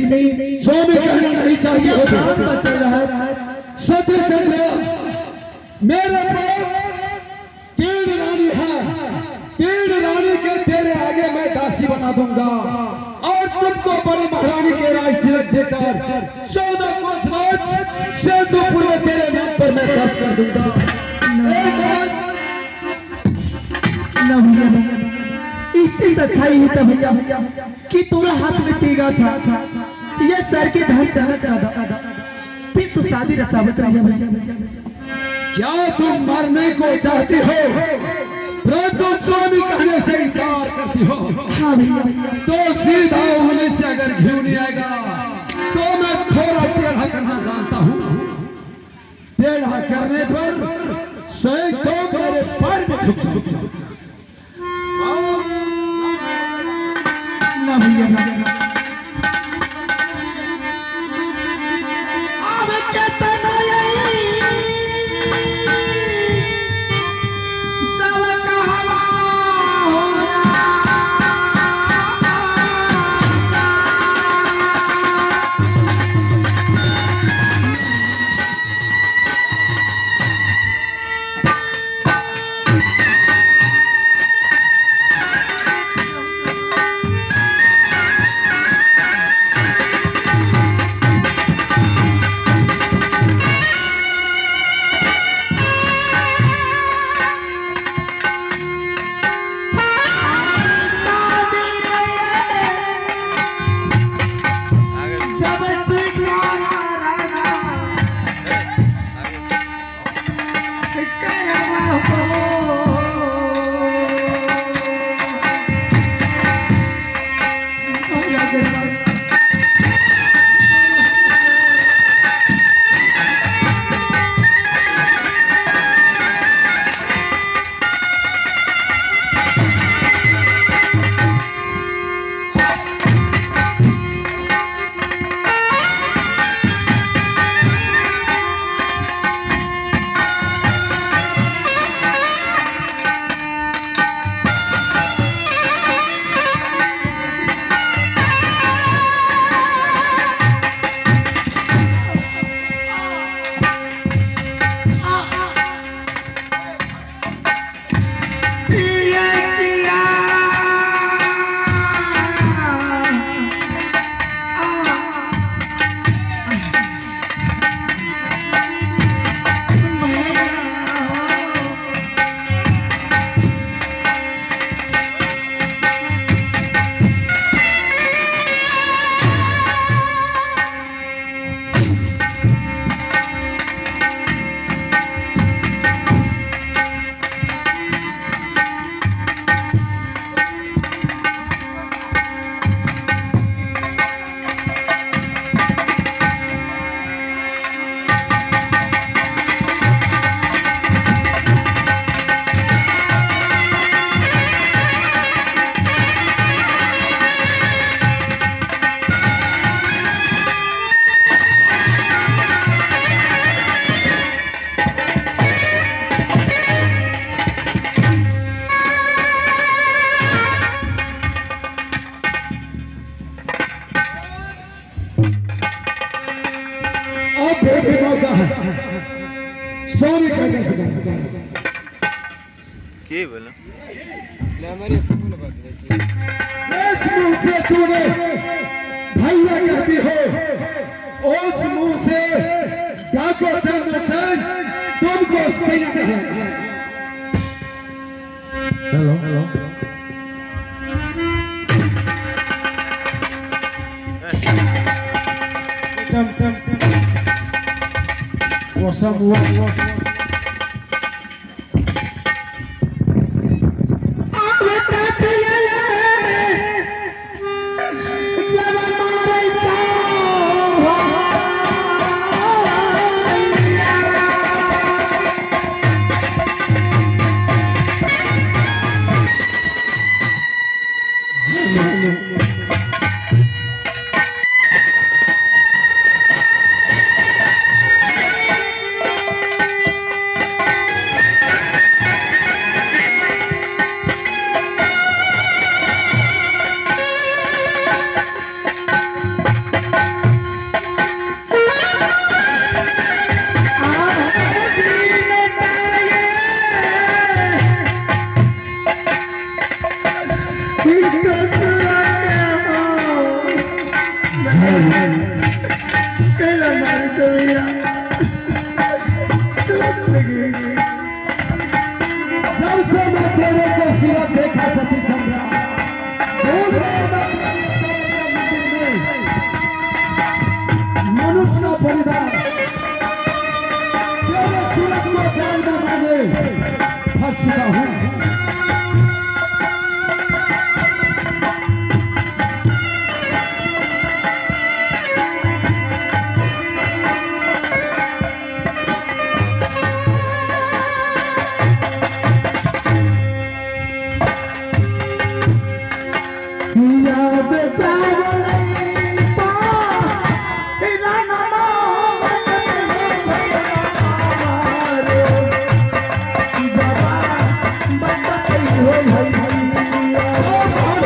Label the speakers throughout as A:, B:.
A: में
B: स्वामी कहना नहीं चाहिए
A: भैया
B: होते।
A: प्राण बचल रहा।
B: सत्यचंद्र, मेरे पास तीन रानी है, तीन रानी के तेरे आगे मैं दासी बना दूंगा और तुमको बड़ी महारानी के राज तिलक देकर 14 कोस राज सेंधुपुर में तेरे नाम पर मैं दर्ज कर दूंगा। एक बार
A: ना भैया, इससे तो अच्छा ही था भैया कि तोरा हाथ में तीगा था, ये सर के धर सनक का दा, फिर तू शादी रचावत रही भैया।
B: क्या तुम मरने को चाहती हो परंतु स्वामी कहने से इनकार करती हो?
A: हाँ भैया।
B: तो सीधा उंगली से अगर घी नहीं आएगा तो मैं थोड़ा टेढ़ा करना जानता हूँ। टेढ़ा करने पर स्वयं तो मेरे पैर में झुक जाओगे।
A: ना भैया ना। अब केतना आई, जब कहवा हो राजा। जब स्वीकारा राजा करवा हो, राजा। पिए किया मैं।
B: अब वो भी मौका है स्वामी कहने से।
C: की भेलै?
B: जिस मुंह से तूने भैया कहती हो, उस मुंह से डाको चंद्र सेन तुमको सैया कहलाएगा। Hello hello.
A: अब कतिया जब मारै छौ।
B: चुका हूँ।
A: याद चावल
B: और कौन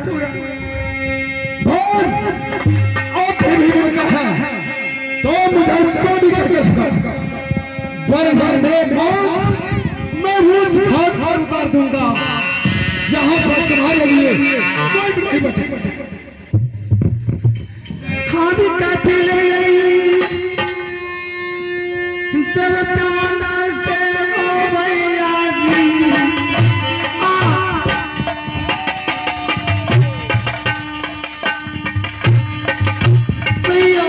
B: होगा? बोल, अब भी मौका है तो मुझे सभी करके पुकार, वरना मैं मौत मैं उस घाट पर उतार दूंगा जहां पर तुम्हारे लिए कोई भी नहीं बचे।
A: हम कथी ले जब ताना से ओ भैया जी आ भैया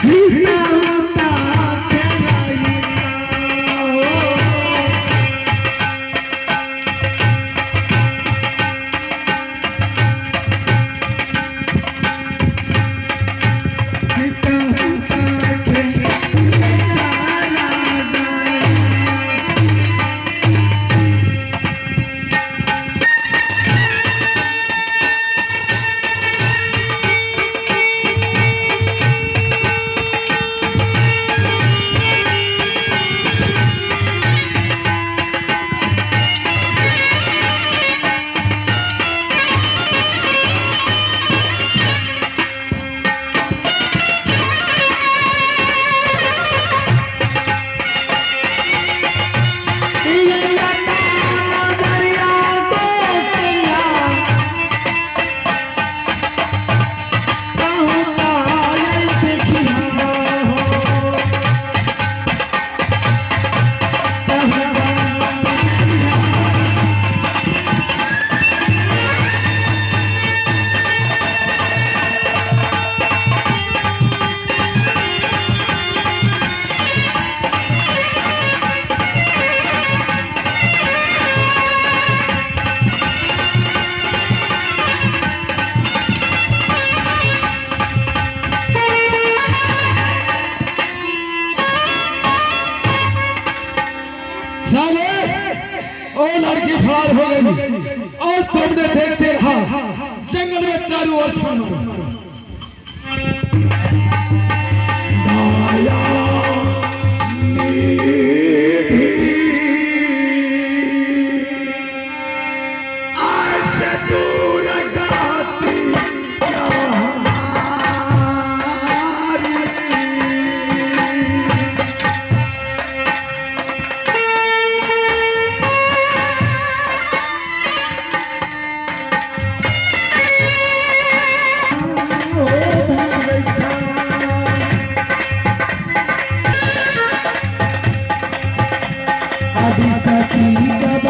A: गीता होता खेलाई हो। गीता होता खेलाई चला जाए। ये लता नजरिया गोसैया, कहूँ पायल देखिया हो। कहूँ पायल।
B: साले, ओ लड़की फरार हो गई और तुमने देखते रहा जंगल में चारों ओर छान मारा। माया निधि, आज दूर गाती हमारी।
A: ओ भैया। अभी सखी जब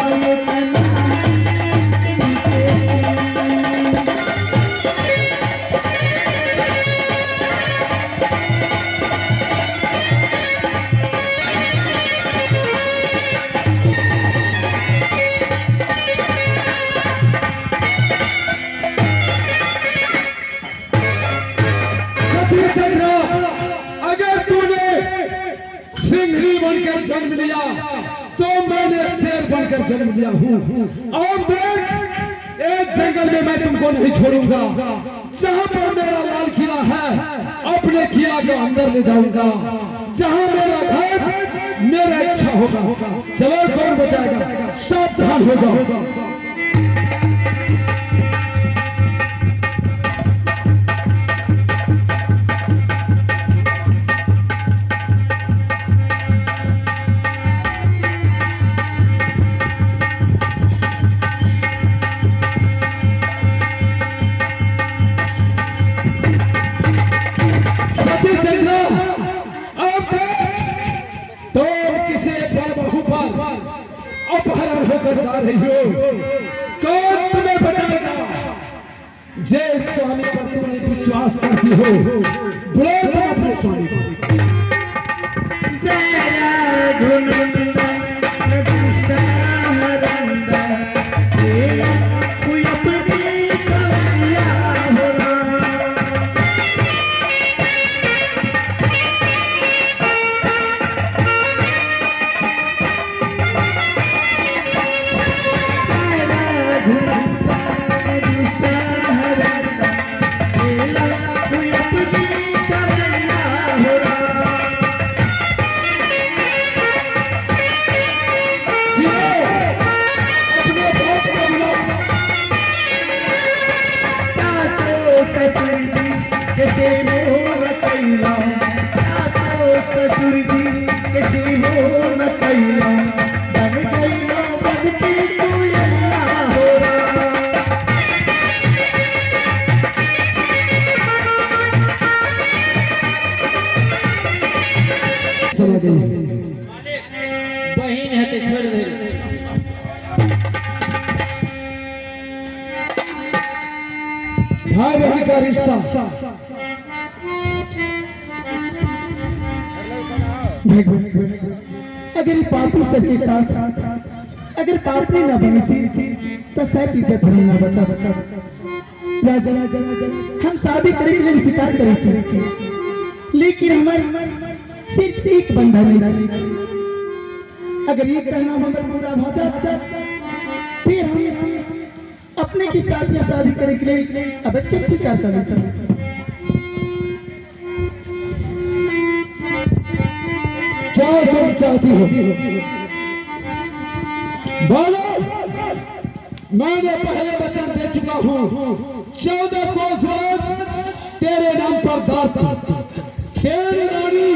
B: सतीश चंद्र, अगर तूने सिंघनी बनकर जन्म लिया तो मैंने शेर बनकर जन्म लिया हूँ। और देख, एक जंगल में मैं तुमको नहीं छोड़ूंगा। जहां पर मेरा लाल किला है अपने किला के अंदर ले जाऊंगा। जहां मेरा घर मेरा इच्छा होगा। चलो कौन बचाएगा, सावधान हो जाओ। अपहरण होकर जा रही हो, कौन तुम्हें बचाएगा? जय स्वामी पर तूने विश्वास करती हो, बुलाओ तुम अपने स्वामी को।
A: जय रघुनंदन दुष्ट हरंदन, तेरा कोई अपनी कवैया हो राम। जय रघुनंदन दुष्ट हरंदन, तेरा कोई अपनी कवैया हो राम।
B: जियो, अपने बाप को बुलाओ।
A: सासो ससुर जी कैसे मोह न कैला, सासो ससुर जी कैसे मोह न कैला, बन गईलो बन के कोयलिया हो राम।
B: समझ गई।
C: बहिन हेतै, छोड़ि दे।
B: भाई बहन का रिश्ता।
A: भगवान, अगर ये पापी सबके साथ अगर पापी ना बनी थी तो शायद इज्जत धर्म ना बचा। राजा, हम शादी करे के लिए स्वीकार करे छी, लेकिन हमार सिर्फ एक बंधन है। अगर ये कहना हमार पूरा भ जात, फिर हम अपने के साथ या शादी करे के लिए अवश्य स्वीकार करे छी।
B: क्या तुम चाहती हो, बोलो। मैंने पहले वचन दे चुका हूँ, 14 कोस राज तेरे नाम पर दात, तेरी रानी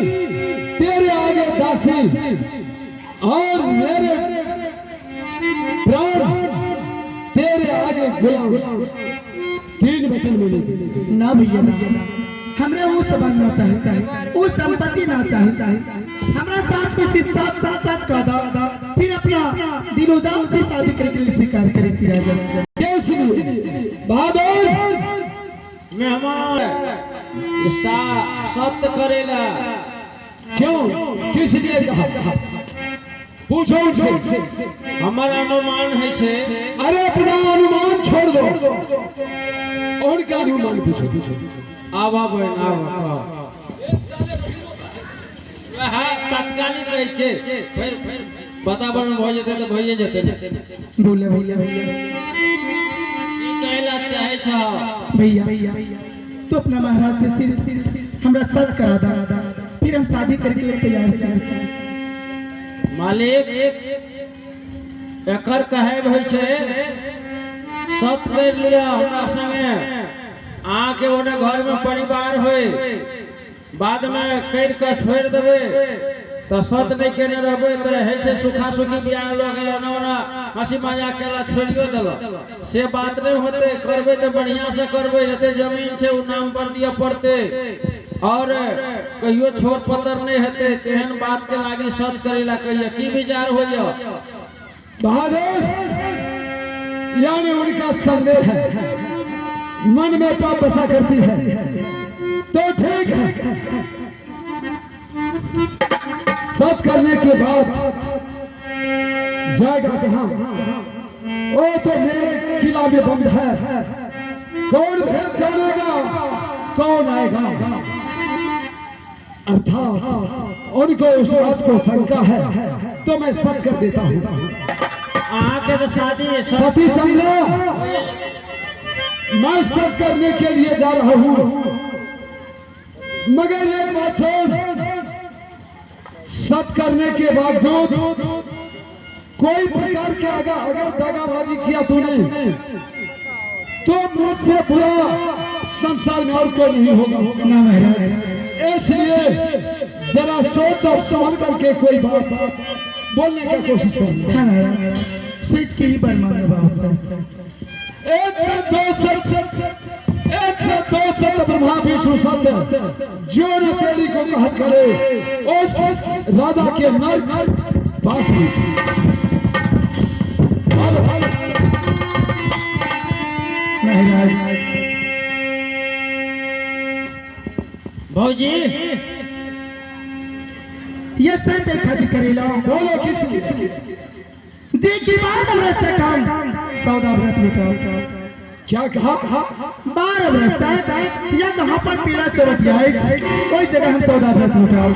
B: तेरे आगे दासी और मेरे प्राण तेरे आगे गुलाम। तीन वचन मैंने दिए।
A: ना भैया ना, हमरा वो संबंध ना चाहे, वो संपत्ति ना चाहे। हमरा साथ में सिर्फ सात सात का दा, फिर अपना दिलोजान से शादी करे के लिए स्वीकार करे छी राजा।
B: कैसे बहादुर?
C: मेहमान सा सत्य करेला।
B: क्यों, किस लिए कहा, पूछो उनसे।
C: हमर अनुमान है छै।
B: अरे, अपना अनुमान छोड़ दो, उनका अनुमान पूछो।
C: आबा बहन, आबा, कह। वएह तात्कालिक रहै छै, फेर वातावरण भऽ जेतै तऽ भइए जेतै ने।
A: बोले भैया।
C: की कहै चाहै छह?
A: भैया, तो अपना महाराज से सिर्फ हमरा सत करा दा, फिर हम शादी करके लिए तैयार छी।
C: मालिक, एकर कहब होइ छै, सत करि लिअ हमरा संगे, अहाँके ओने घरमे परिवार होइ, बादमे करि कऽ छोड़ि देबै तऽ सत नहि केने रहबै तऽ होइ छै सुखा सुखी बियाह लोक एना ओना हँसी मजाक केलक, छोड़ियो देलक। से बात नहि होतै। करबै तऽ बढ़िआँ से करबै। जते जमीन छै, ओ नाम पर दिअ पड़तै और कहियो छोड़ पतर नहि हेतै। तेहन बात के लागी सत करै ला कहिए। की विचार होइए?
B: बहादुर, यानी उनका संदेह है, मन में पाप बसा करती है, तो ठीक है। सत करने के बाद जाएगा कहाँ? वो तो मेरे किला में बंद है। कौन भेद जानेगा, कौन आएगा? अर्थात उनको उस बात को शंका है, तो मैं सत कर देता हूँ।
C: अहाँके तऽ शादी
B: सती चंद्रा, मैं सत करने के लिए जा रहा हूं, मगर एक बात सुन, सत करने के बावजूद कोई प्रकार के अगर अगर दगाबाजी किया तूने, तो मुझसे बुरा संसार में और कोई नहीं होगा।
A: ना महाराज।
B: इसलिए जरा सोच और संभल करके कोई बात बोलने की कोशिश करना।
A: हाँ महाराज, सच के ही बर मांगो बाबू साहब।
B: एक से दो सत, एक से दो सत, ब्रह्मा विष्णु सत्य, जो न तेरी को कहत करे, उस राजा के नर्क वास में।
A: महाराज
C: भौजी
A: ये सत्य खातिर करेला।
B: बोलो कृष्ण।
A: देखी 12 बरस तक हम सौदा व्रत लुटाओ।
B: क्या कहा?
A: 12 बरस तक या कहाँ पर पीला चौबटिया अछि, ओहि जगह हम सौदा व्रत लुटाओ।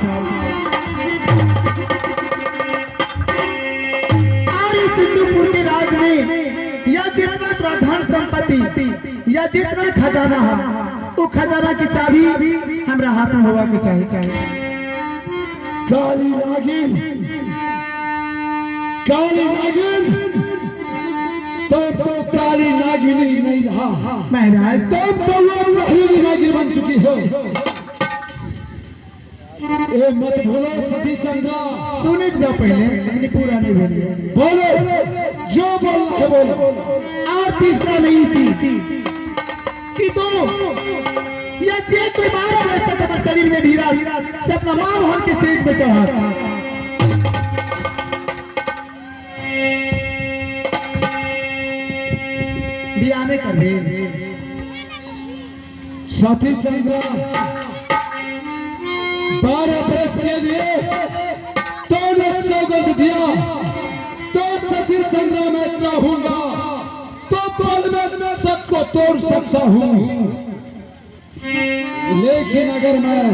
A: और इस सिंधुपुर के राज में या जितना तोरा धन संपत्ति या जितना खजाना है, वो खजाना की चाबी हमरा हाथ में होवा के चाहिए।
B: काली नागिन, काली नागिन, तो काली नागिनी नहीं रहा।
A: महाराज
B: तुम तो वो जहरीली नागिन बन चुकी हो। ए मत भूलो सती चंद्रा।
A: सुने जाओ पहले, लेकिन पूरा नहीं भेलिए।
B: बोलो, जो बोलना है बोलो।
A: और तीसरा में ई चीज कि तो या जे कोई 12 बरस तक हमर शरीर में भीरा से अपना माँ बहन के स्टेज पे चढ़ा। बियाह नहीं करबे।
B: साथी चंद्रा, 12 बरस के लिए तूने सौगंध दिया तो सती चंद्रा मैं चाहूंगा तो पल में सबको तोड़ सकता हूं, लेकिन अगर मैं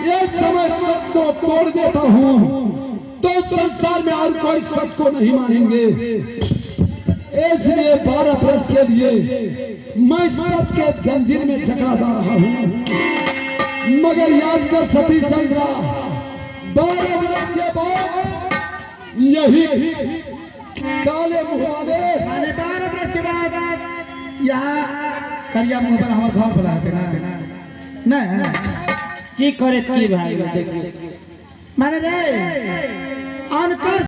B: ये समय सबको तोड़ देता हूं तो संसार में और कोई सबको नहीं मानेंगे। इसलिए 12 बरस के लिए मैं सबके जंजीर में जकड़ा जा रहा हूं। मगर याद कर सती चंद्रा, 12 बरस के बाद यही काले मुंह वाले
A: माने 12 बरस के बाद यहाँ करिया मुंह पर हमारे घर बोला ना नहीं
C: की करे की भाई देखिए।
A: माने रे अनकर।